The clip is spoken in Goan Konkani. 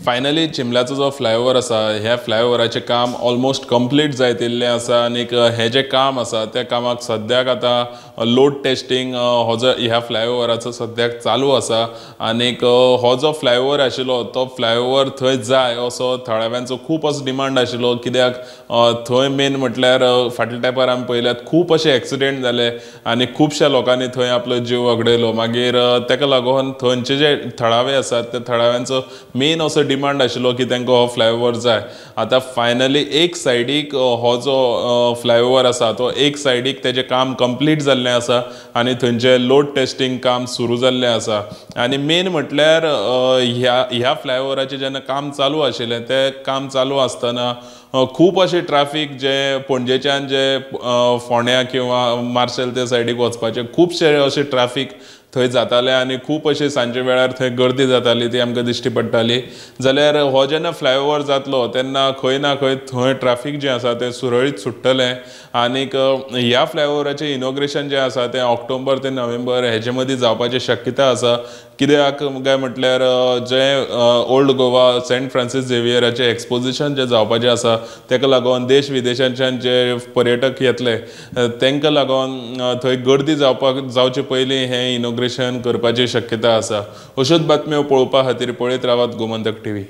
फायनली चिंबलाचो जो फ्लायओवर आसा ह्या फ्लायओवराचें काम ऑलमोस्ट कंप्लीट जायत येयल्लें आसा आनीक हें जें काम आसा त्या कामाक सद्याक आतां लोड टेस्टींग हो जो ह्या फ्लायओवराचो सद्याक चालू आसा आनीक हो जो फ्लायओवर आशिल्लो तो फ्लायओवर थंय जाय असो थळाव्यांचो खूब असो डिमांड आशिल्लो. कित्याक थंय मेन म्हटल्यार फाटल्या तेंपार आमी पळयल्यात खूब अशे एक्सिडेंट जाले आनी खुबश्या लोकांनी थंय आपलो जीव वगडयलो. मागीर ताका लागून थंयचे जे थळावे आसात त्या थळाव्यांचो मेन असो डिमांड आशिल्लो की तांकां हो फ्लायओवर जाय. आतां फायनली एक सायडीक हो जो फ्लायओवर आसा तो एक सायडीक तेजें काम कंप्लीट जाल्लें आसा आनी थंयचें लोड टेस्टींग काम सुरू जाल्लें आसा. आनी मेन म्हटल्यार ह्या फ्लायओवराचें जेन्ना काम चालू आशिल्लें तें काम चालू आसतना खूब अशें ट्राफीक जे पणजेच्यान जे फोंड्या किंवा मार्शेल त्या सायडीक वचपाचें खुबशे अशें ट्राफीक थंय जातालें आनी खूब अशें सांजे वेळार थंय गर्दी जाताली ती आमकां दिश्टी पडटाली. जाल्यार हो जेन्ना फ्लायओवर जातलो तेन्ना खंय ना खंय थंय ट्राफीक जें आसा तें सुरळीत सुट्टलें आनीक ह्या फ्लायओवराचें इनॉग्रेशन जें आसा तें ऑक्टोबर ते नोव्हेंबर हेजे मदीं जावपाची शक्यता आसा. कित्याक काय म्हटल्यार जें ओल्ड गोवा सेंट फ्रांसीस झेवियराचें एक्सपोजिशन जें जावपाचें आसा ताका लागून देश विदेशांच्यान जे पर्यटक येतले तांकां लागून थंय गर्दी जावचे पयलीं हें इनॉग्रेशन करपाची शक्यता आसा. अश्योच बातम्यो पळोवपा खातीर पळयत रावात गोमंतक टीव्ही.